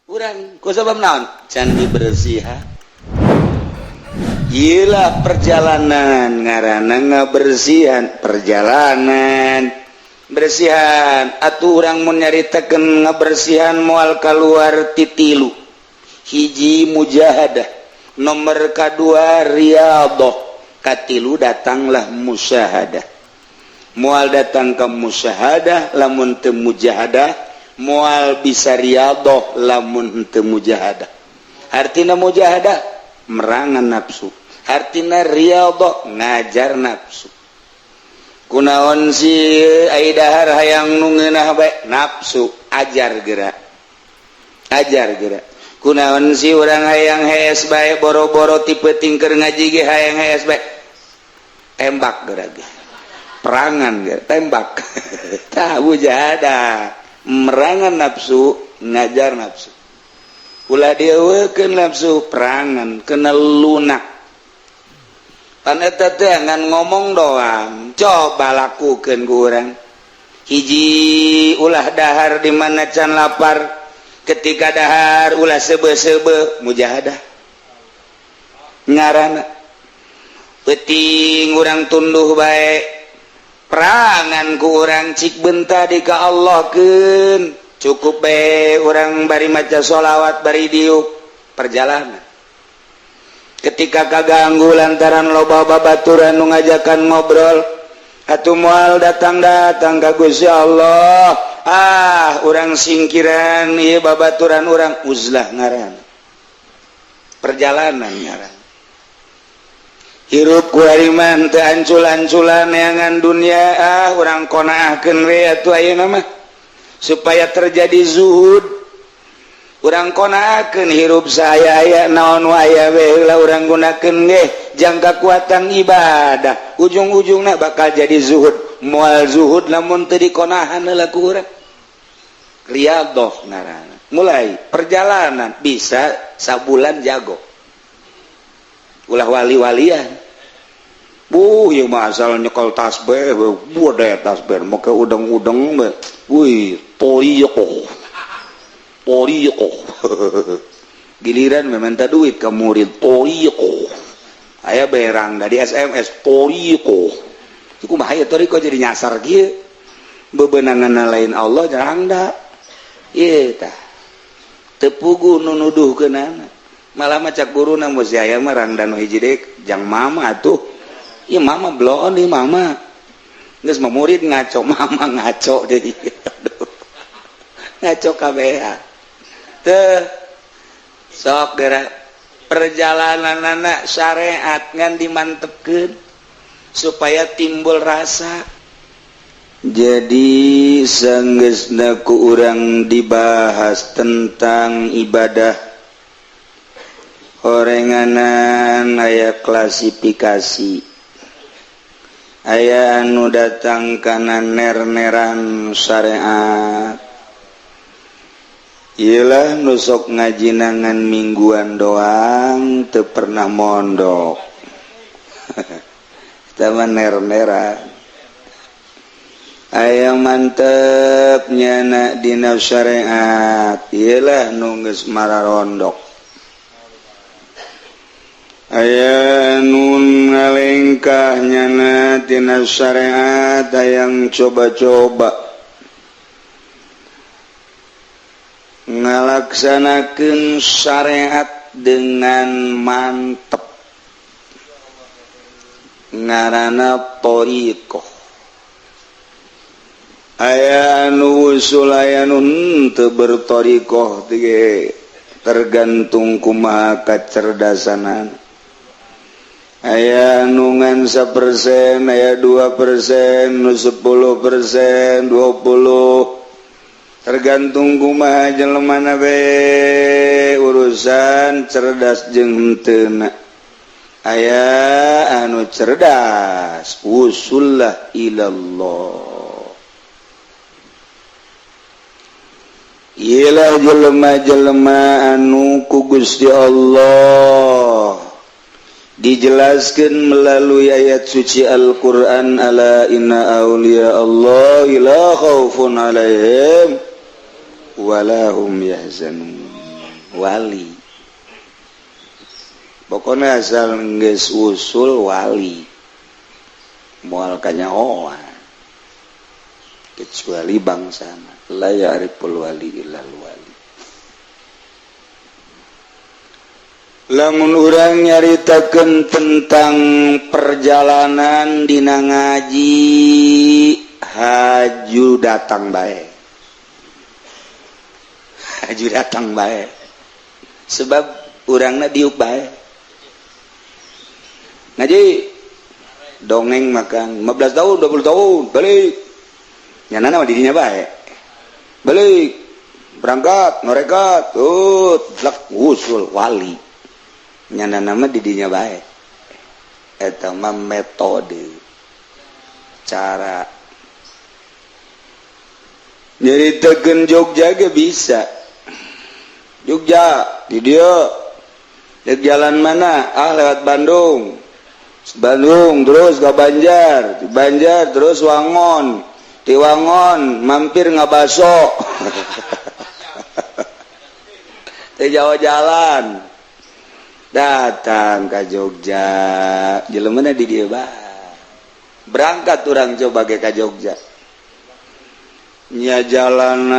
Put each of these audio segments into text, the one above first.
Urang ku sabab naon? Can dibersihan. Gila, perjalanan ngaranna ngabersihan, perjalanan bersihan. Atuh urang mun nyaritakeun ngabersihan moal keluar ti tilu. Hiji, mujahadah, nomor kadua riyadhah, katilu datanglah musyahadah. Moal datang ke musyahadah lamun teu mujahadah, moal bisa riyadhah lamun teu mujahadah. Artina mujahadah merangan nafsu, artina riyadhah ngajar nafsu. Kunaon si ai dahar hayang nu ngeunah bae? Nafsu ajar gerak, ajar gerak. Kunaon si urang hayang hees bae, boro-boro ti peuting keur ngaji ge hayang hees bae? Tembak gerak ge, perangan ge, tembak. Tah, mujahadah merangan nafsu, ngajar nafsu. Ulah dieuweukeun nafsu, perangan kena lunak. Pan eta teh ngan ngomong doang, coba lakukeun ku urang. Hiji, ulah dahar di mana can lapar. Ketika dahar ulah seube-seube, mujahadah ngaranna. Peuting urang tunduh bae, perangan ku urang. Cik benta di ka Allah keun, cukup bae urang bari maca sholawat, bari diuk. Perjalanan ketika kaganggu lantaran loba babaturan nu ngajakan ngobrol, atuh moal datang-datang ka Gusti Allah. Ah, urang singkiran ieu babaturan urang, uzlah ngaran, perjalanan ngaran. Hirup ku ari mah teu ancul-anculan neangan dunia. Ah, urang qonaahkeun we atuh ayeuna mah supaya terjadi zuhud. Urang qonaahkeun hirup saya aya naon aya we heula urang gunakeun ge jang kakuatan ibadah. Ujung-ujungna bakal jadi zuhud. Moal zuhud lamun teu dikonahan heula ku urang. Riyadhah ngaranna, mulai perjalanan. Bisa sabulan jago, ulah wali-walian. Bu, ieu mah asal nyekel tasbih, bude tasbih make udeng-udeng we. Wih, thoriqoh. Thoriqoh. Giliran meminta duit ke murid, thoriqoh. Aya berang dari SMS, thoriqoh. Itu kumaha ya thoriqoh jadi nyasar kieu. Bebenangan lain Allah jarangda. Ieu tah. Teu puguh nu nuduhkeunana. Malah mah cak guruna, mun si aya mah rangda nu hiji deui jang mama atuh. Ieu mama bloon ieu mama. Geus mah murid ngaco, mama ngaco deui. Aduh. Ngaco kabeh. Teu sok geura perjalanan anak syariat ngan dimantepkeun supaya timbul rasa. Jadi sanggeusna ku urang dibahas tentang ibadah, horenganan aya klasifikasi, aya anu datang kana ner-neran syariat. Iyalah nusok ngajinangan mingguan doang, teu pernah mondok. Kita mah ner-neran. Aya mantep nyana dina syariat, iyalah nu geus mararondok. Aya nu ngalengkah nyana tina syariat, hayang coba-coba ngalaksanakeun syariat dengan mantep, ngaranna thoriqoh. Aya anu usul, aya nu henteu berthoriqoh ge, tergantung kumaha kacerdasanan. Aya nu ngan 1%, aya 2%, nu 10%, 20, tergantung kumaha jelemana be, urusan cerdas jeung henteu. Aya anu cerdas usullah ilallah. Iyalah jelema-jelema anu ku Gusti Allah dijelaskan melalui ayat suci Al-Quran, ala inna awliya Allah la khaufun alaihim wala hum yahzanun. Wali. Pokoknya asal geus usul wali, moal kanyahoan kecuali bangsana. La ya'riful wali illal wali. Lamun urang nyaritakeun tentang perjalanan dina ngaji, haju datang bae, haju datang bae, sebab urangna diuk bae ngaji dongeng makan 15 tahun, 20 tahun balik nyana mah dirinya bae, balik berangkat ngorekat tuh lek usul wali, nyana nama didinya bae. Eta mah metode cara nyaritakeun. Jogja ge bisa. Jogja di dia di jalan mana? Ah, lewat Bandung. Bandung terus ke Banjar, di Banjar terus Wangon, di Wangon mampir ngabaso di Jawa, jalan datang ke Jogja. Jelemana di dia bae. Berangkat orang coba ke Jogja nya, jalan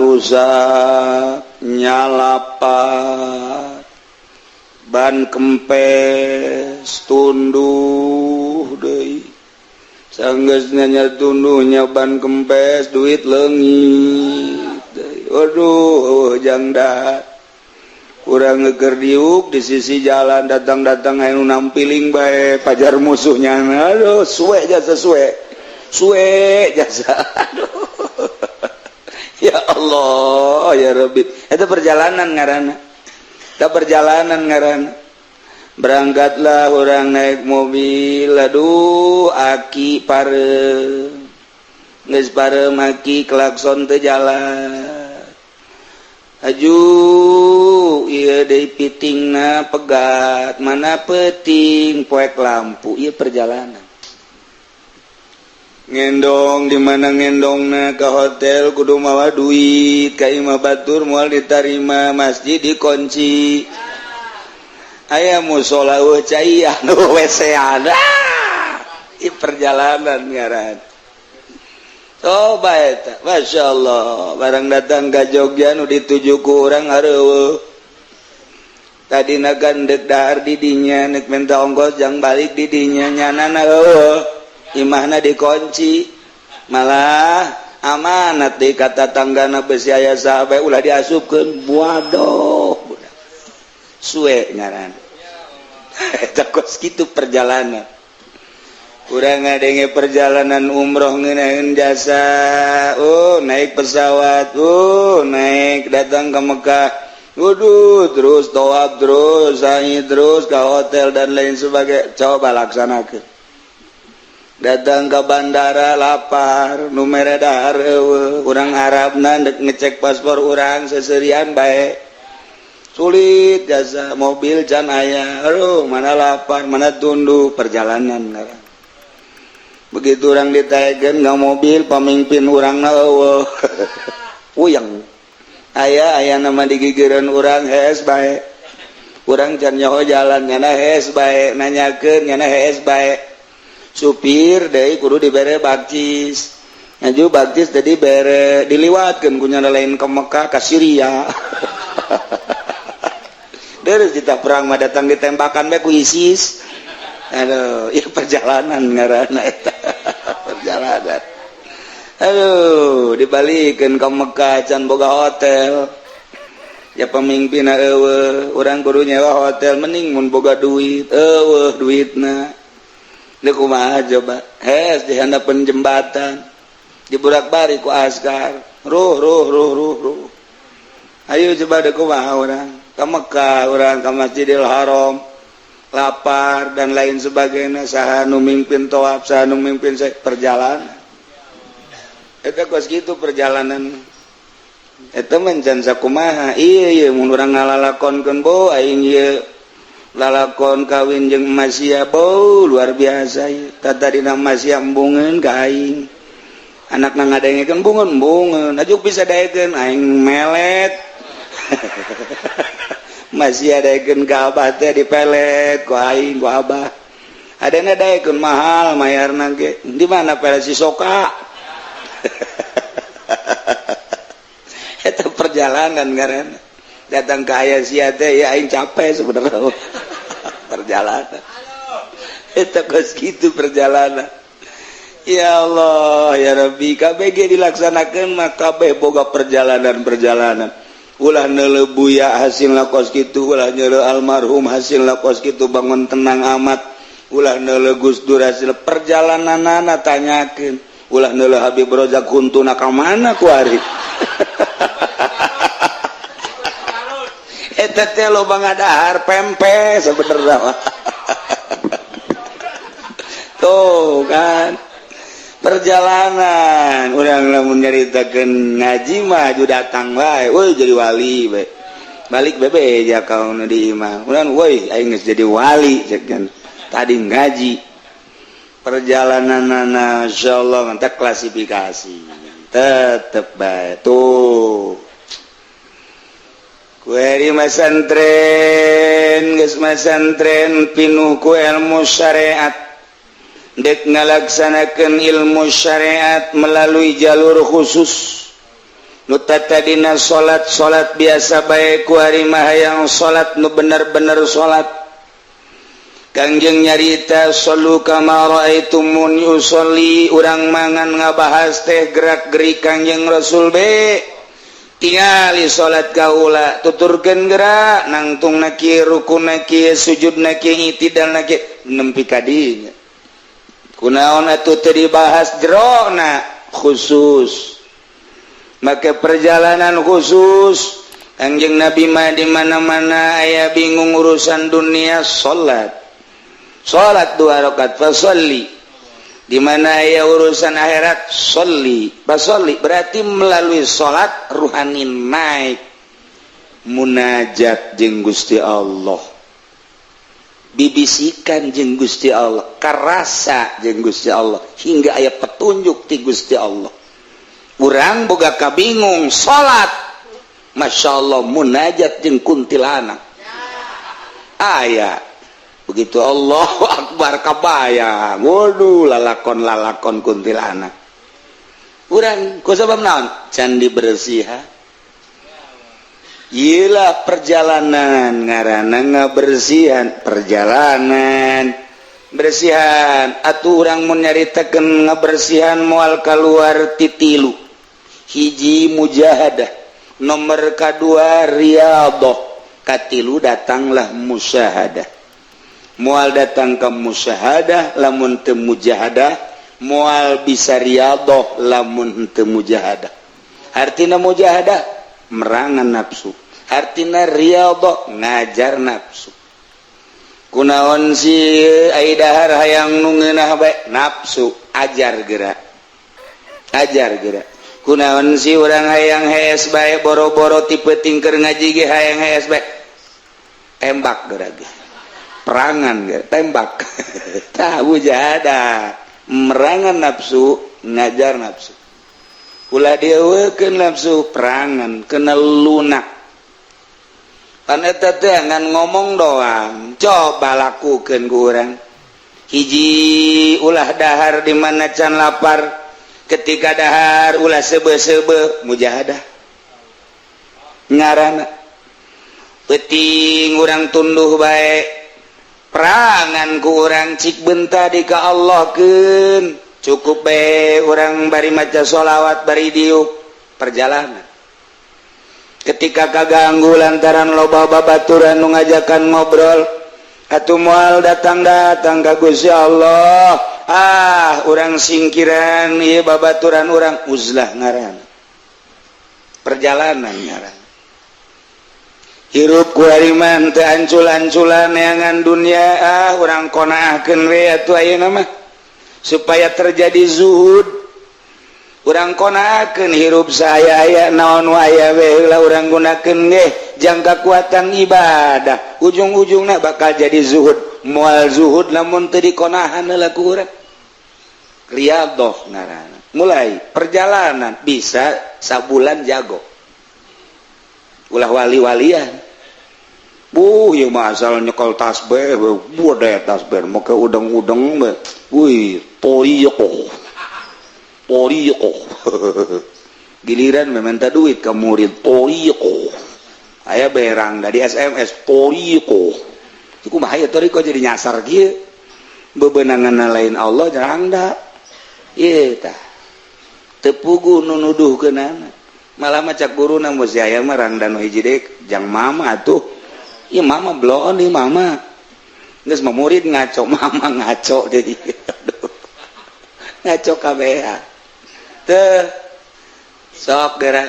rusak, nyalapat ban kempes, tunduh deui. Sanggeusna nya tunduhnya ban kempes, duit leungit deui. Waduh, jangda kurang ngeger diuk di sisi jalan, datang-datang anu nampiling bae pajar musuhnya. Aduh, suwe jasa, suwe suwe jasa. Aduh, ya Allah ya Rabbi, itu perjalanan ngaranna. Itu perjalanan ngaranna. Berangkatlah orang naik mobil, aduh, aki pare, geus pare maki klakson teu jalan. Aju ieu deui, pitingna pegat, mana peting poek lampu. Ieu perjalanan ngendong di mana ngendongna, ke hotel kudu mawa duit, ka imah batur moal ditarima, masjid dikunci, aya musola euweuh cai, anu WC ada. Ieu perjalanan ngaran. Coba eta, Masya Allah, barang datang ke Jogja, nu dituju ku urang areuweuh. Tadi nagan dek dahar di dinya, nek minta ongkos jang balik di dinya, nyanana euweuh, imahna dikunci. Malah amanat di kata tanggana, besi aya sahabat ulah diasupkeun. Waduh, suwe ngaran eta. Kos kitu perjalanan. Kurang ngadenge perjalanan umroh ngenahin jasa. Oh, naik pesawat, oh, naik datang ke Mekah. Waduh, terus tawaf, terus sa'i, terus ke hotel dan lain sebagainya. Coba laksanakan. Datang ke bandara lapar, nu mere dahar euweuh, urang Arabna dek ngecek paspor urang seserian bae. Sulit jasa, mobil can aya. Aduh, mana lapar, mana tunduh, perjalanan ngaran. Begitu orang ditaekeun nggak mobil, pemimpin urang euweuh. Puyeng. Aya aya nama digigireun urang hees bae. Urang can nyaho jalan, nyana hees bae, nanyakeun nyana hees bae. Supir deui kudu dibere bakcis. Ngaju bakcis jadi bere diliwatkeun ku nyana, lain ke Mekah, ka Syria. Terus kita perang mah datang ditembakan bae ku ISIS. Aduh, ya perjalanan ngaranna eta. Perjalanan. Aduh, dibalikeun ke Mekah can boga hotel. Ya pemimpin euweuh, urang kudu nyewa hotel, mending mun boga duit, euweuh duitna. Deuk kumaha coba? Hes di handapeun jembatan. Diburak-balik ku askar. Ruh ruh ruh ruh ruh. Ayo coba, deuk kumaha urang? Ke Mekah urang, ke Masjidil Haram, lapar dan lain sebagainya, saha nu mimpin tawaf, saha nu mimpin perjalanan eta? Kos gitu perjalanan eta mencan sakumaha. Iya iya, mun urang ngalalakonkeun, bo aing ieu lalakon kawin jeung Masia, bo luar biasa ieu. Tata dina Masia embungeun ka aing, anakna ngadengekeun bungeun bungeun, ajuk bisa daekeun aing melet. Masih daekeun ka abah teh, dipelet ku aing, ku abah. Ada daekeun mahal mayarna ge. Di mana pelet si soka? Eta perjalanan ngaranna. Datang ke aya sia teh ya aing capek sebenarnya. Perjalanan. Eta geus kitu perjalanan. Ya Allah, ya Rabbi, KBG dilaksanakan mah kabeh boga perjalanan-perjalanan. Ulah neuleuh Buya hasilna kos kitu, ulah neuleuh almarhum hasilna kos kitu, bangun tenang amat. Ulah neuleuh Gus Dur hasil perjalananana tanyakeun. Ulah neuleuh Habib Rozak huntuna ka mana kuari. Eta teh loba ngadahar pempek sebenarnya mah. Tuh kan. Perjalanan urang lamun nyaritakeun ngaji mah aju datang wae, woi jadi wali bae. Balik bebe ja kaum di imah. Urang woi aing geus jadi wali cek kan. Tadi ngaji. Perjalananana insyaallah mantap klasifikasi. Tetep bae tuh. Kueri masantren geus masantren pinuh ku ilmu syariat. Dek ngalaksanakan ilmu syariat melalui jalur khusus. Nu tadina salat salat biasa bae, ku ari mah hayang salat nu bener-bener salat. Kangjeng nyarita shallu kama raaitumuni usolli, urang mangan ngabahas teh gerak-gerik Kangjeng Rasul be. Tingali salat kaula tuturkeun gerak nangtung na kieu, rukuna kieu, sujudna kieu, itidalna kieu, nempi ka dinya. Kunaon atuh teu dibahas jerona khusus. Make perjalanan khusus Kangjeng Nabi mah di mana-mana aya bingung urusan dunia salat. Salat 2 rakaat fasholli. Di mana aya urusan akhirat sholli. Fasholli berarti melalui salat ruhani naik munajat jeung Gusti Allah. Bibisikan jeung Gusti Allah, karasa jeung Gusti Allah hingga aya petunjuk ti Gusti Allah. Urang boga kabingung salat, Masya Allah munajat jeung kuntilanak. Aya begitu Allahu Akbar kabayang, waduh lalakon-lalakon kuntilanak. Urang ku sabab naon? Can dibersihan. Iyalah perjalanan ngaranna ngabersihan, perjalanan bersihan atuh urang mun nyaritakeun ngabersihan moal kaluar ti tilu. Hiji mujahadah, nomor kadua riyadhah, katilu datanglah musyahadah. Moal datang ka musyahadah lamun teu mujahadah, moal bisa riyadhah lamun teu mujahadah. Artina mujahadah merangan nafsu, artina riyadhah ngajar nafsu. Kunaon si ai dahar hayang nu ngeunah bae nafsu ajar gerak, ajar gerak. Kunaon si urang hayang hees bae boro-boro tipe tingker ngaji ge hayang hees bae tembak gerak ge, perangan ge tembak. Tah mujahadah merangan nafsu, ngajar nafsu. Ulah dieuwekeun nafsu perangan kena lunak. Pan eta teh ngan ngomong doang, coba lakukeun ku urang. Hiji ulah dahar di mana can lapar, ketika dahar ulah seube-seube mujahadah. Ngaranna peuting urang tunduh bae, perangan ku urang cik benta di ka Allahkeun. Cukup bae urang bari maca sholawat bari diuk perjalanan. Ketika kaganggu lantaran loba babaturan nu ngajakan ngobrol, atuh moal datang-datang ka Gusti Allah. Ah, urang singkiran ieu babaturan urang uzlah ngaran. Perjalanan ngaran. Hirup ku ari mah teu ancul-anculan neangan dunia, ah urang qonaahkeun we atuh ayeuna mah. Supaya terjadi zuhud, urang qonaahkeun hirup saya aya naon aya we heula urang gunakeun ge jang kakuatan ibadah. Ujung-ujungna bakal jadi zuhud. Moal zuhud lamun teu dikonahan heula ku urang. Riyadhah ngaranna. Mulai perjalanan bisa sabulan jago. Ulah wali-walian. Buh, ieu mah asal nyekel tasbih, buah tasbih, make udeng-udeng, wih, toriqoh. Toriqoh. Giliran meminta duit ke murid toriqoh. Aya berang dari SMS toriqoh. Iku mah aya toriqoh jadi nyasar kieu. Bebenangan lain Allah jarangda. Ieu tah. Teu puguh nu nuduhkeunana. Malah mah cak guruna mun si aya mah rangda nu hiji deui jang mama atuh. Ieu mama bloon ieu mama. Geus mah murid ngaco, mama ngaco deui. Ngaco kabeh. Teu sok geura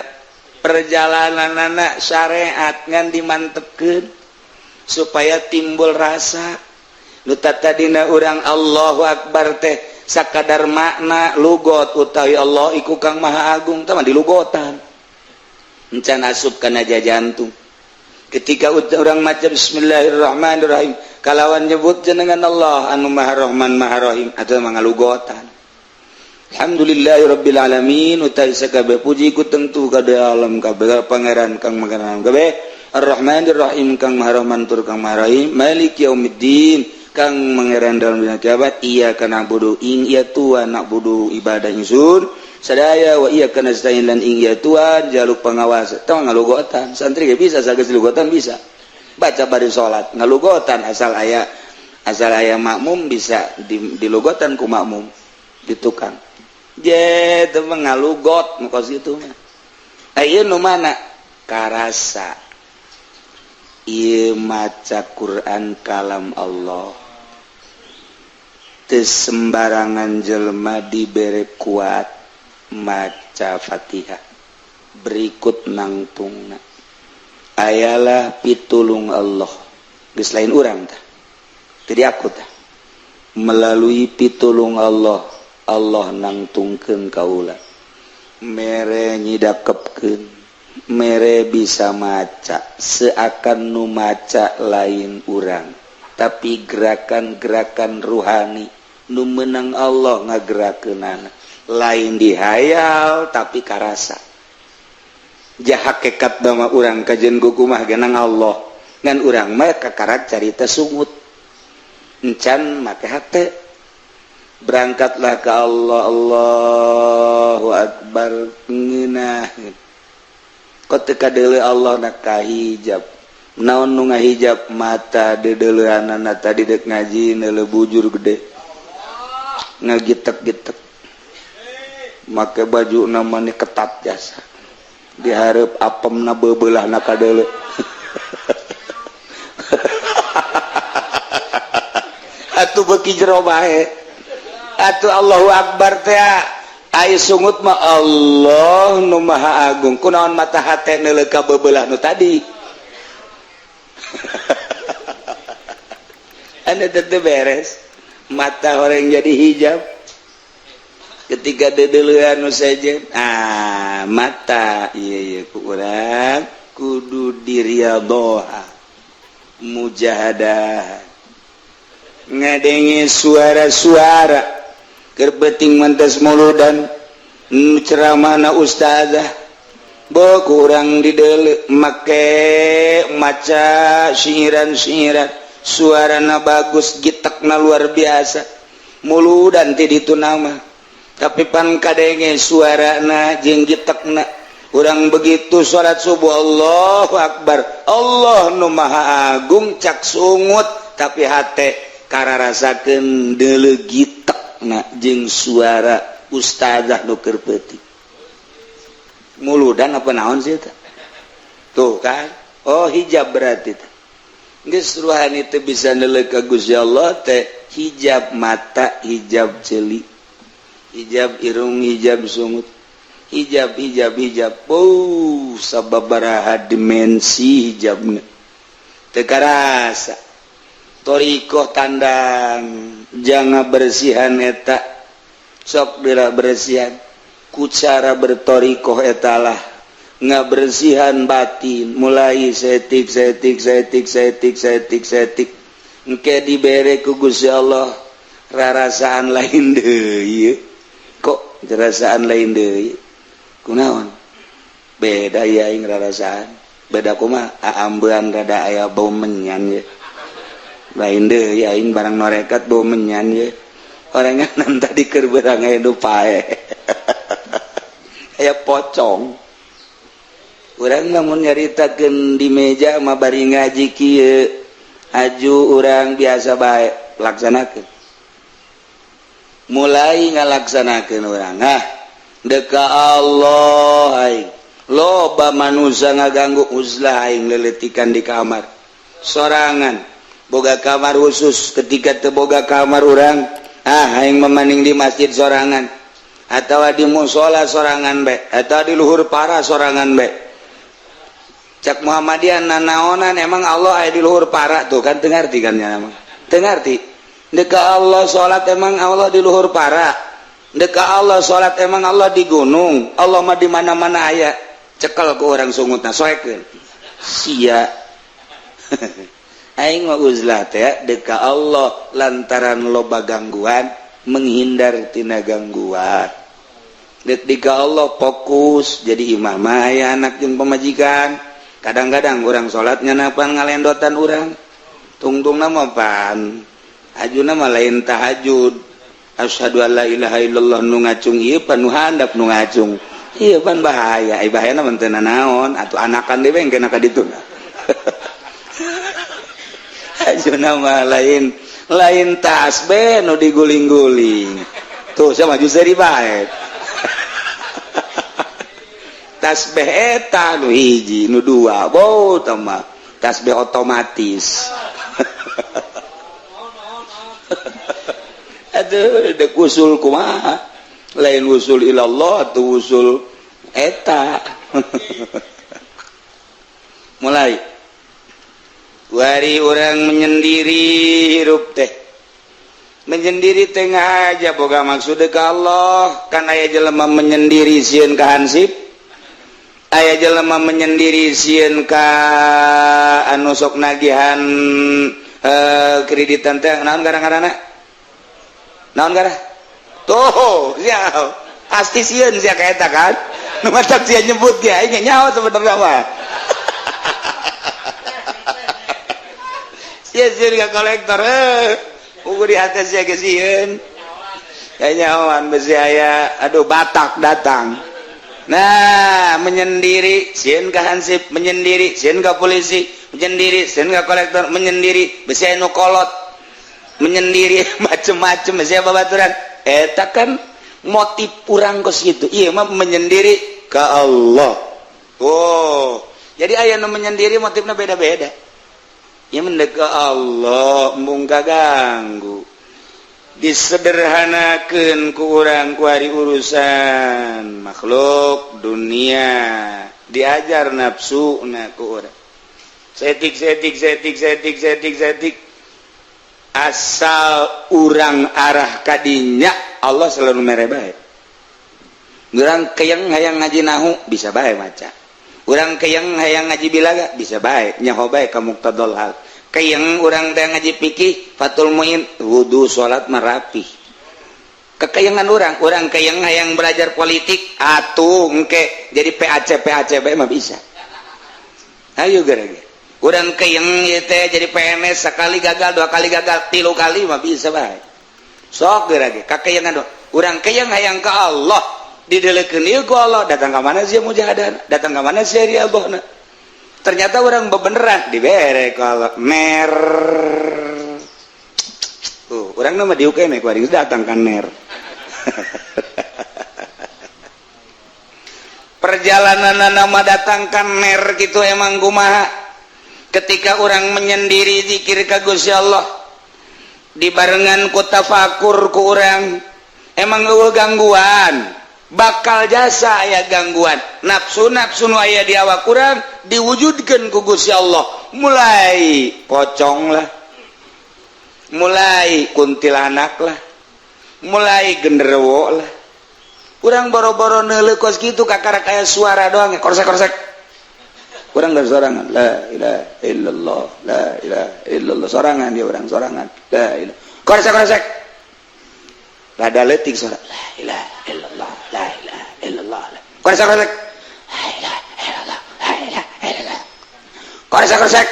perjalanan anak syariat ngan dimantepkeun supaya timbul rasa nu tadina urang Allahu Akbar teh sakadar makna lugot utawi Allah iku kang maha agung tah mah dilugotan encan asup kana jantung. Ketika urang maca bismillahirrahmanirrahim kalawan nyebut jenengan Allah anu maha rahman maha rahim atau mangalugotan. Alhamdulillahirabbil alamin utai sakabeh puji ku tentu ka alam kabeh pangeran kang pangeran kabeh Ar-Rahmanir Rahim kang Maha Rahman tur kang Maha Rahim Malik Yaumiddin kang pangeran dalam dina kiamat iyyaka na'budu ing iya tuan na'budu ibadah ingsun sadaya wa iyyaka nasta'in lan ing iya tuan jaluk pengawas tong ngalugotan santri ge bisa sageus lugotan bisa baca bari salat ngalugotan asal aya makmum bisa dilugotan ku makmum di tukang je teu ngalugot nu kos kitu mah. Ayeuna nu mana karasa ieu maca Quran kalam Allah teu sembarangan jelema dibere kuat maca Fatihah berikut nangtungna ayalah pitulung Allah geus lain urang tah teu aku tah melalui pitulung Allah Allah nangtungkeun kaula mere nyidakepkeun mere bisa maca seakan nu maca lain urang tapi gerakan-gerakan ruhani nu menang Allah ngagerakeunana lain dihayal tapi karasa jah hakekat dama urang kajen kukumah genang Allah ngan urang mah kakarak carita sungut encan make hate berangkatlah ke Allah Allahu Akbar ngeunah kok teu kadeuleu Allah na kahijab naon nu ngahijab mata deudeuleunana tadi dek ngaji neuleu bujur gede ngagitek-gitek make baju namanya ketat jasa dihareup apemna beubeulahna kadeuleu. Atuh beuki jero bae atuh Allahu Akbar teh ai sungut mah Allah nu Maha Agung kunaon mata hate neuleuh ka beubelah nu tadi. Anu teu beres mata orang jadi hijab ketika deudeuleun nu sejen ah mata ieu ieu ku urang kudu diriadhoha mujahadah ngadenge suara-suara keur peuting mantas muludan ceramahna ustazah bo kurang dideuleu make maca syiiran-syiiran suarana bagus gitekna luar biasa muludan ti ditu nama tapi pan kadenge suarana jeung gitekna urang begitu salat subuh Allahu Akbar Allah nu Maha Agung cak sungut tapi hate kararasakeun deuleu gitekna jeung suara ustazah nu keur peuting muludan apa naon sih eta tuh kan oh hijab berarti teh geus ruhani teu bisa neuleuh ka Gusti Allah teh hijab mata hijab ceuli hijab irung hijab sungut hijab hijab hijab oh sababaraha dimensi hijabna teu karasa thoriqoh tandang jangan bersihan eta sok dira bersihan ku cara berthoriqoh etalah ngabersihan batin mulai setik setik setik setik setik setik engke dibere ku Gusti Allah rarasaan lain deui kok rasaan lain deui kunaon beda ya aing rarasaan Beda kumaha aambean rada aya bau menyan ye. Lain deui aing barang norekat bau menyan ye. Orangan tadi keur beurang aya nu pae. Aya pocong. Urang lamun nyaritakeun di meja mah bari ngaji kieu. Aju urang biasa bae laksanakeun. Mulai ngalaksanakeun urang ah deka Allah aing. Loba manusia ngaganggu uzlah aing leletikan di kamar sorangan boga kamar khusus ketika teboga kamar urang ah aing memaning di masjid sorangan atau di musola sorangan be atau di luhur para sorangan be. Cak Muhammadiyah nanaonan emang Allah aya di luhur para tuh kan teu ngarti kan nya emang teu ngarti. Deka Allah salat emang Allah di luhur para, deka Allah salat emang Allah di gunung, Allah mah di mana-mana aya. Cekel ke orang sungutna soekeun sia. Aing mah uzlah teh deka Allah lantaran loba gangguan menghindar tina gangguan. Dek dika Allah fokus jadi imam mah aya anak jeung pamajikan. Kadang-kadang urang salatnya napan ngalendotan urang tungtungna mah pan ajuna mah lain tahajud. Asyhadu alla ilaha illallah nu ngacung ieu pan nu handap nu ngacung. Iya pan bahaya, bahayana mah teu nanaon atuh anakan deui engke ka ditu. Ajuna mah lain lain tasbih nu diguling-guling. Tuh sia maju seuri bae. Tasbih eta nu hiji, nu dua, bau tah mah tasbih otomatis. Aduh, dek usul kumaha? Lain usul ilallah atau usul eta. Mulai wari orang menyendiri hirup teh menyendiri tengah aja boga maksud ke Allah kan aya jelema menyendiri sieun ka hansip, aya jelema menyendiri sieun ka anu sok nagihan kreditan teh naon gara-garana naon gara tuh sia pasti sieun sia ka eta kan nu matak sia nyebut ge aing nyaho sebenarnya mah. Sia sieun ka kolektor ukur di hati sia ge sieun kanyahoan besi aya aduh Batak datang. Nah menyendiri sieun ka hansip, menyendiri sieun ka polisi, menyendiri sieun ka kolektor, menyendiri besi anu kolot, menyendiri macem-macem besi babaturan. Eta kan motif urang kos gitu. Ieu mah menyendiri ka Allah. Oh, jadi aya nu menyendiri motifna beda-beda. Ieu mendek ka Allah embung kaganggu. Disederhanakeun ku urang ku ari urusan makhluk dunia, diajar nafsuna ku urang. Setik setik setik setik setik setik asal urang arah kadinya Allah selalu mere bae. Urang keyeng hayang ngaji nahu bisa bae maca. Urang keyeng hayang ngaji bilaga bisa bae nyaho bae ka muqtadal hal. Keyeng urang teh ngaji fikih Fathul Muin wudu salat mah rapih. Kekeyengan urang, urang keyeng hayang belajar politik atuh engke jadi PAC PAC bae mah bisa. Ayo gara-gara. Urang keyeng ieu teh jadi PNS sekali gagal, dua kali gagal, tilu kali mah bisa bae. Sok geura ge kakeyengan urang keyeng hayang ka Allah didelekeun ieu ku Allah datang ka mana sia mujahadah, datang ka mana sia riadohna. Ternyata orang bebeneran dibere ku Allah mer. Tuh, urang mah diuk keneh ku aing datang ka ner. Perjalanan nama datang ka ner gitu emang kumaha? Ketika orang menyendiri zikir ka Gusti Allah dibarengan ku tafakur ku urang emang eueuh gangguan bakal jasa aya gangguan nafsu-nafsu nu aya di awak urang diwujudkeun ku Gusti Allah mulai pocong lah, mulai kuntilanak lah, mulai genderuwo lah. Urang boro-boro neuleuh kos kitu kakara aya suara doang korsek-korsek. Urang dari sorangan la ilaha illallah la ilaha illallah sorangan dia urang sorangan la ilaha korsek-korsek rada leutik suara la ilaha illallah la ilaha illallah korsek-korsek la ilaha illallah la ilaha illallah Koresek-koresek.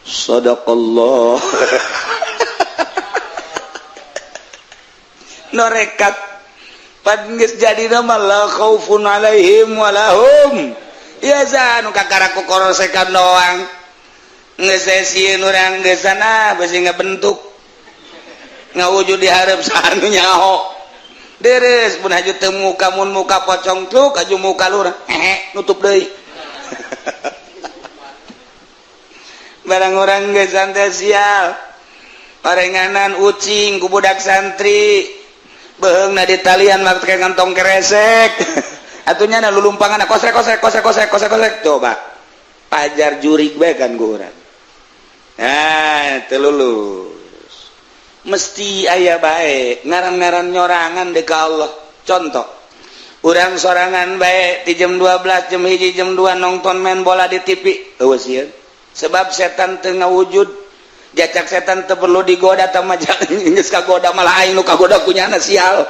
Sadaqallah. Norekat pan geus jadi nama la khaufun alaihim walahum ya zanu kakara ku korosekan doang. Geus sieun urang geus sana besi ngabentuk. Ngawujud di hareup saha nu nyaho. Deres pun haju teu muka mun muka pocong tluk haju muka lurah. Hehe nutup deui. Barang orang geus santai sial. Parenganan ucing ku budak santri. Beheungna di talian make kantong keresek. Atunya na lulumpangan kosrek kosrek kosrek kosrek kosrek kosrek coba. Pajar jurig bae kan ku urang. Nah, teu lulus. Mesti aya bae ngaran-ngaran nyorangan deuk ka Allah. Contoh, urang sorangan bae di jam 12, jam 1, jam 2 nonton main bola di TV. Eueuh sieun. Sebab setan teu ngawujud, jacak setan teu perlu digoda tah geus kagoda malah aing nu kagoda kunyana sial.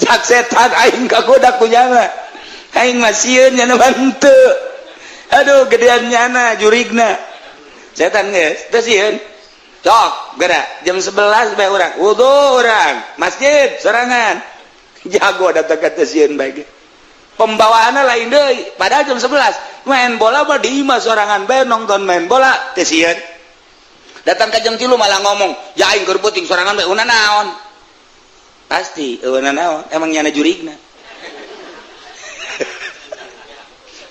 Cak setan aing kagoda kunyana. Aing mah sieun nyana henteu. Aduh gedean nyana jurigna. Setan geus teu sieun. Cok gerak jam 11 bae urang wudu urang masjid sorangan. Jago datang ka teu sieun bae. Pembawaanna lain deui padahal jam 11 main bola mah di imah sorangan bae nonton main bola teu sieun. Datang ke jam 3 malah ngomong, "Ya aing keur peuting sorangan bae una naon?" Pasti eueuna naon, emang nyana jurigna.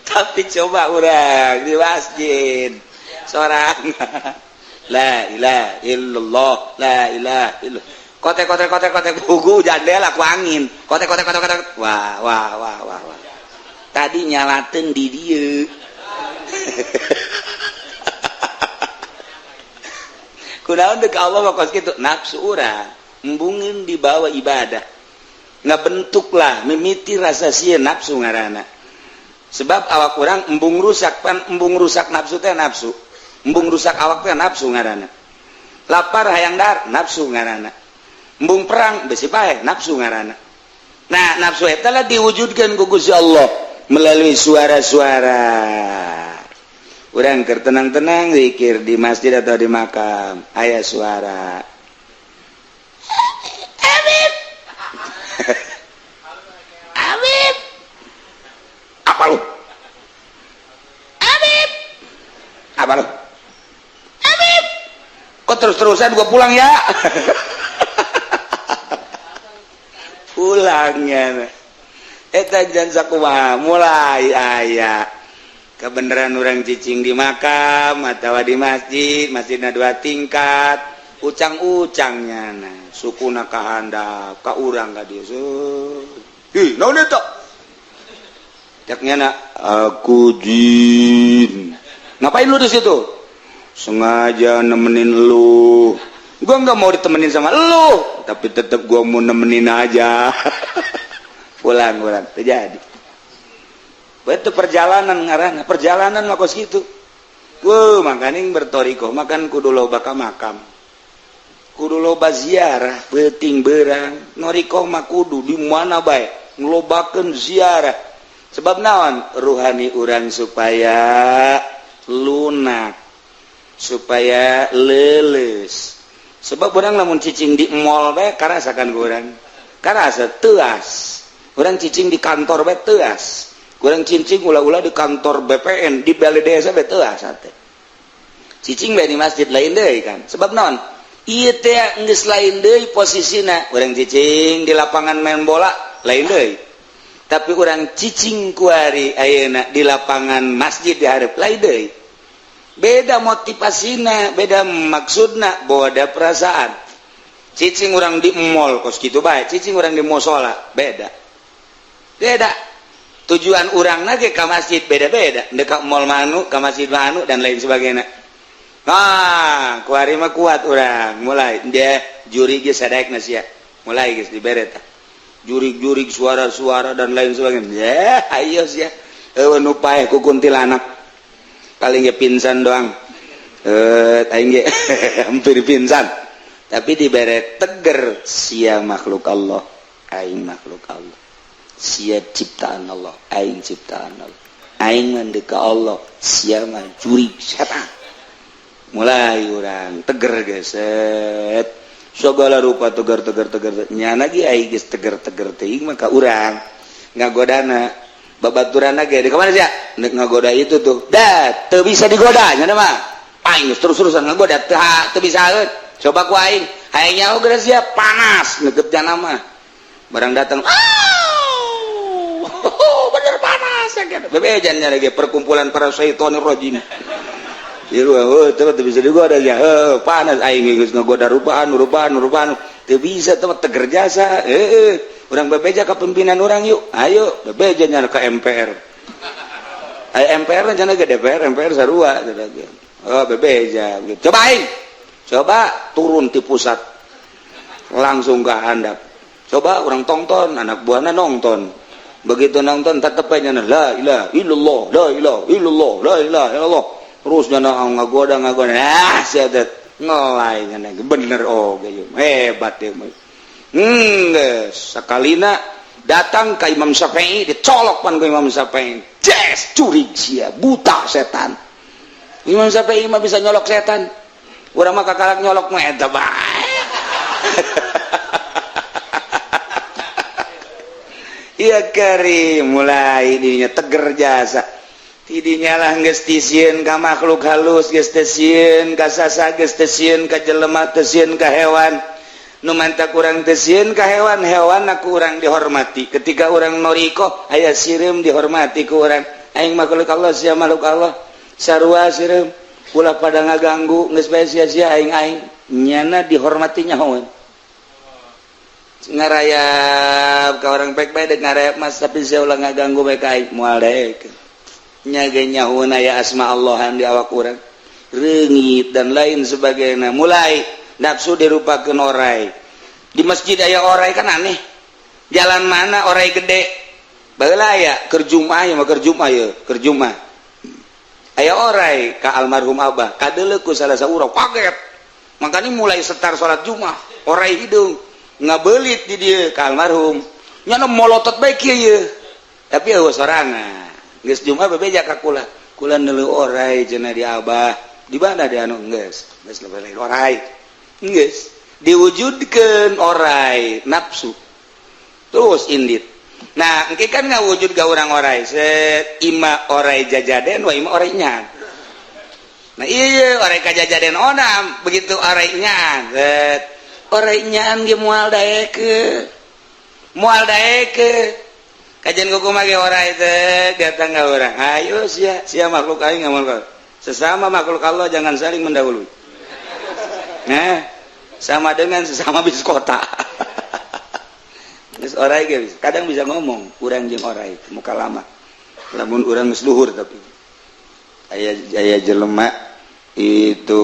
Tapi coba urang di masjid sorangan. La ilaha illallah, la ilaha illallah. Kotek kotek kotek kotek buku jandela ku angin. Kotek kotek kotek kotek. Wah wah wah wah wah. Tadi nyalateun di dieu. Kunaon deuk Allah mah kos kitu nafsu urang embungin dibawa ibadah. Ngabentuklah mimiti rasa sieun nafsu ngaranna. Sebab awak urang embung rusak pan embung rusak nafsu teh nafsu. Embung rusak awak teh nafsu ngaranna. Lapar hayang dar nafsu ngaranna. Embung perang besi paeh nafsu ngaranna. Nah, nafsu eta lah diwujudkeun ku Gusti Allah melalui suara-suara. Urang keur tenang-tenang zikir di masjid atau di makam, aya suara. Habib. Habib. Apa lu? Habib. Apa lu? Habib. Kok terus-terusan gua pulang ya? Pulangnya. Eta jan sakumaha mulai aya kebenaran orang cicing di makam atau di masjid, masjidna dua tingkat, ucang-ucangnya nah, sukuna kahandap, ka urang ka dieu. Ih, naon eta? Cek nyana, aku jin. Ngapain lu di situ? Sengaja nemenin lu. Gua nggak mau ditemenin sama lu, tapi tetap gua mau nemenin aja. Pulang urang terjadi. Itu perjalanan ngaranna, perjalanan mah kos kitu. Wuh, makaning bertoriko, makan kudu loba ka makam. Kudu loba ziarah, peuting beurang. Noriko mah kudu di mana bae ngelobakeun ziarah. Sebab naon? Ruhani urang supaya lunak, supaya leuleus. Sebab urang lamun cicing di mall bae karasakan ku urang. Karasa teuas. Urang cicing di kantor bae teuas. Kurang cincing ulah-ulah di kantor BPN di balai desa bae teuas ate. Cicing bae di masjid lain deui kan. Sebab naon? Ieu teh geus lain deui posisina. Urang cicing di lapangan main bola lain deui. Tapi urang cicing kuari ayeuna di lapangan masjid di hareup lain deui. Beda motivasina, beda maksudna, beda perasaan. Cicing urang di mall kos kitu bae, cicing urang di musola beda. Beda. Tujuan urang lagi ke masjid beda-beda, dekat mall manu, ke masjid manu dan lain sebagainya. Nah, kuari mah kuat urang, mulai dia juri geus sadaek sia. Mulai geus dibere tah. Jurig-jurig suara-suara dan lain sebagainya. Ya, ayo sia. Eueuh nu paeh ku kuntilanak. Paling ge pingsan doang. Aing ge hampir pingsan. Tapi dibere teger sia makhluk Allah, aing makhluk Allah. Sia ciptaan Allah, aing ciptaan Allah. Aing mah deuk ka Allah, sia mah jurig setan. Mulai urang teger geset segala rupa tegar tegar tegar nyana ge aing geus teger-teger teuing mah ka urang ngagodana babaturan ge di kamana sia nek ngagoda itu tuh dah teu bisa digoda nyana mah aing geus terus-terusan ngagoda teu bisa. Coba ku aing hayang nyaho geus sia panas ngeukeut jana mah barang datang, oh bener panas ya kan bebejan lagi perkumpulan para syaitonir rajim. Iya, oh, teu bisa digoda ya. Oh, panas aing geus ngagoda rupaan rupaan rupaan teu bisa teu teger jasa. Urang bebeja ka pimpinan urang yuk. Ayo bebeja nya ka MPR. Ayo MPR nya ge DPR, MPR sarua. Oh, bebeja. Coba aing. Coba turun di pusat. Langsung ke handap. Coba orang tonton, anak buahna nonton. Begitu nonton tetep aja la ilaha illallah, la ilaha illallah, la ilaha illallah. Terus nyana ngagoda ngagoda, ah sia ngelai nyana bener. Oh ge hebat ya. Geus sakalina datang ka Imam Syafi'i, dicolok pan ku Imam Syafi'i, jes curig sia buta setan. Imam Syafi'i mah bisa nyolok setan, urang mah kakalak nyolok mah eta bae. Iya kari mulai dinya teger jasa. Tidinya lah geus tisieun ka makhluk halus, geus teu sieun ka sasa, geus teu sieun ka jelema, teu sieun ka hewan. Nu manta kurang teu sieun ka hewan, hewan aku urang dihormati. Ketika urang noriko aya sireum dihormati ku urang. Aing makhluk Allah, sia makhluk Allah. Sarua sireum ulah pada ngaganggu geus bae sia-sia aing aing. Nyana dihormati nyahoeun. Ngarayap ka orang pek bae dek ngarayap mas tapi sia ulah ngaganggu bae ka aing moal daek. Nyage nyahoeun aya asma Allahan di awak urang reungit dan lain sebagainya. Mulai nafsu dirupakeun orai di masjid aya orai kan aneh. Jalan mana orai gede baheula aya keur Jumaah ya mah keur Jumaah ya keur Jumaah aya orai ka almarhum abah kadeuleu ku salah saurang kaget. Makanya mulai setar salat Jumaah orai hidung ngabelit di dieu ka almarhum nyana molotot bae kieu ye tapi eueuh sorangan. Geus Jumaah bebeja ka kula kula neuleuh orai cenah di abah di mana di anu geus geus lain orai geus diwujudkeun orai nafsu terus indit. Nah engke kan ngawujud ka urang orai set ima orai jajaden wa ima orai nyan. Nah iya orai ka jajaden onam begitu orai nyan set orai nyan ge moal daekeun moal daekeun. Kajian kuku mage orai teh datang ka urang. Ayo sia sia makhluk aing ngamal sesama makhluk Allah jangan saling mendahului. Nah, sama dengan sesama bis kota. Geus orai ge kadang bisa ngomong urang jeung orai muka lama. Lamun urang geus luhur tapi aya aya jelema itu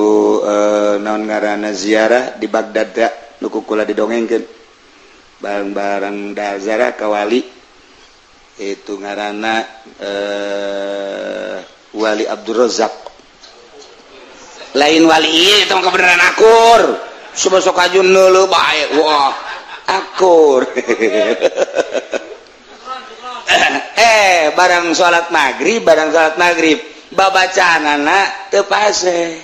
naon ngaranna ziarah di Baghdad da nu ku kula didongengkeun. Bareng-bareng da ziarah ka wali itu ngaranna Wali Abdul Razak. Lain wali ieu itu mah kebenaran akur. Sok ajun neuleuh bae wah akur. Barang salat maghrib babacaanana teu pase.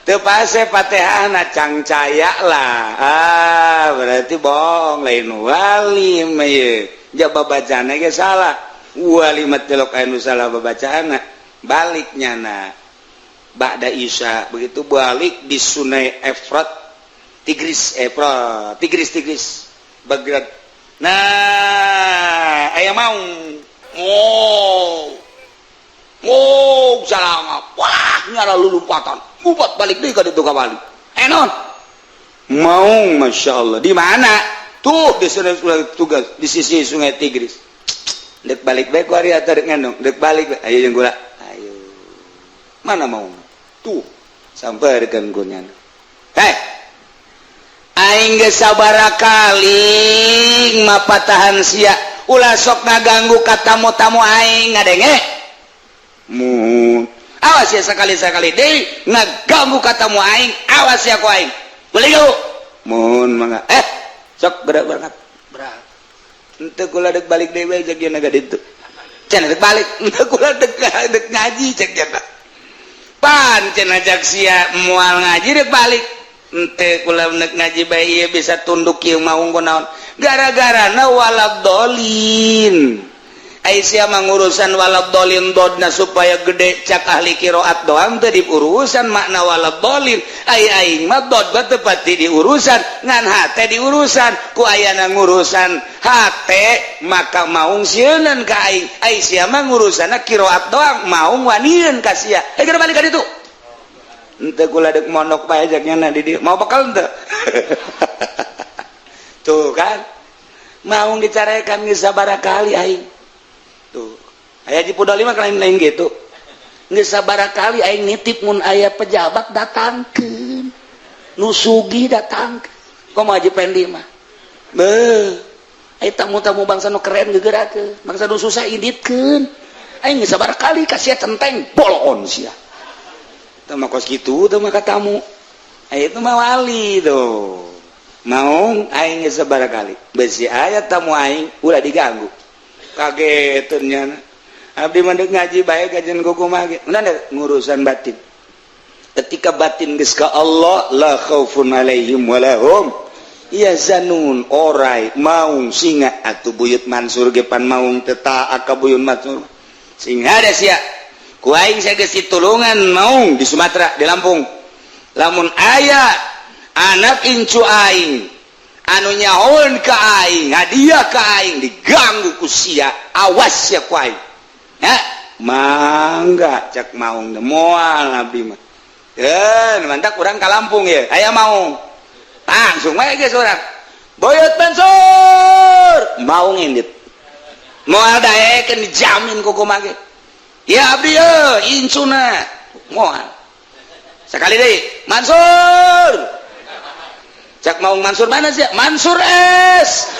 Teu pase Fatihahna cangcaya lah. Ah berarti bohong lain wali mah ieu. Jaba bacaanna ge salah. Wali mah telok anu salah babacaanna. Balik nyana ba'da isya begitu balik di Sungai Efrat Tigris Efrat Tigris Tigris Baghdad. Nah aya maung oh oh salah wah nyala lulumpatan ngubat balik deui ka ditu ka wali enon maung masya Allah di mana tuh di sungai tugas di sisi Sungai Tigris. Dek balik bae ku ari atuh dek ngendong dek balik ayo jeung gula ayo mana mau tuh sampeurkeun ku nyana. Hei aing geus sabaraha kali mapatahan sia ulah sok ngaganggu ka tamu-tamu aing ngadenge mun awas ya sekali-sekali deui ngaganggu ka tamu aing awas ya ku aing beli mun mangga sok berat berat berat. Henteu kula dek balik deui bae jeung naga ditu. Cenah dek balik henteu kula dek dek ngaji cek cenah. Pan cenah cak sia moal ngaji dek balik. Henteu kula nek ngaji bae ieu bisa tunduk ieu maung kunaon. Gara-garana waladolin. Aisyah mengurusan waladolin dodna supaya gede cak ahli kiroat doang teu diurusan makna waladolin. Ai aing mah dod mah teu pati diurusan ngan hate diurusan ku ayana ngurusan hate maka maung sieunan ka aing. Aisyah mah ngurusanna kiroat doang maung wanieun ka sia. Hei geura balik ka ditu. Henteu kula deuk mondok bae jak nya di dieu. Mau bekal henteu? Tuh kan. Maung dicarekan geus sabaraha kali aing. Tuh aya di Pudoli mah lain-lain gitu. Geus sabaraha kali aing nitip mun aya pejabat datangkeun. Nu sugih datangkeun. Komo Haji Pendi mah. Beuh. Aya tamu-tamu bangsa nu keren geugerakeun, bangsa nu susah inditkeun. Aing geus sabaraha kali ka sia centeng bolon sia. Teu mah kos kitu teu mah ka tamu. Aya itu mah wali tuh. Maung aing geus sabaraha kali. Besi aya tamu aing ulah diganggu. Kaget nyana. Abdi mah deuk ngaji bae kajian kumaha ge. Ngurusan batin. Ketika batin geus ka Allah la khaufun alaihim walahum yahzanun. Orai maung singa atuh buyut Mansur ge pan maung teu taat ka buyut Mansur. Sing hade sia. Ku aing geus ditulungan maung di Sumatera, di Lampung. Lamun aya anak incu aing anu nyahoan ka aing, hadiah ka aing diganggu ku sia, awas sia ku aing. Ya, mangga cak maung moal abdi mah. Keun mantak urang ka Lampung ye, aya maung. Langsung wae geus urang. Boyot Mansur, maung indit. Moal daekeun dijamin ku kumaha ge. Ya abdi ye, incuna moal. Sekali deui, Mansur. Cak maung Mansur mana sih? Mansur S.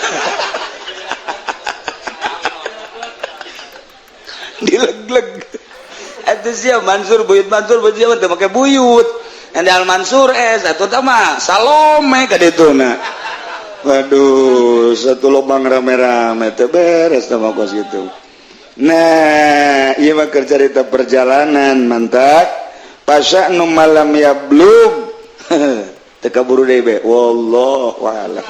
Dileg-leg. Atuh sia Mansur buyut Mansur buyut sia teu make buyut. Andal Mansur S atuh tah mah Salome ka dituna. Waduh, satu lubang rame-rame teu beres tah mah kos kitu. Nah, ieu mah keur carita perjalanan mantak. Pasya nu malam ya blug. Teu kaburu deui be. Wallahu a'lam.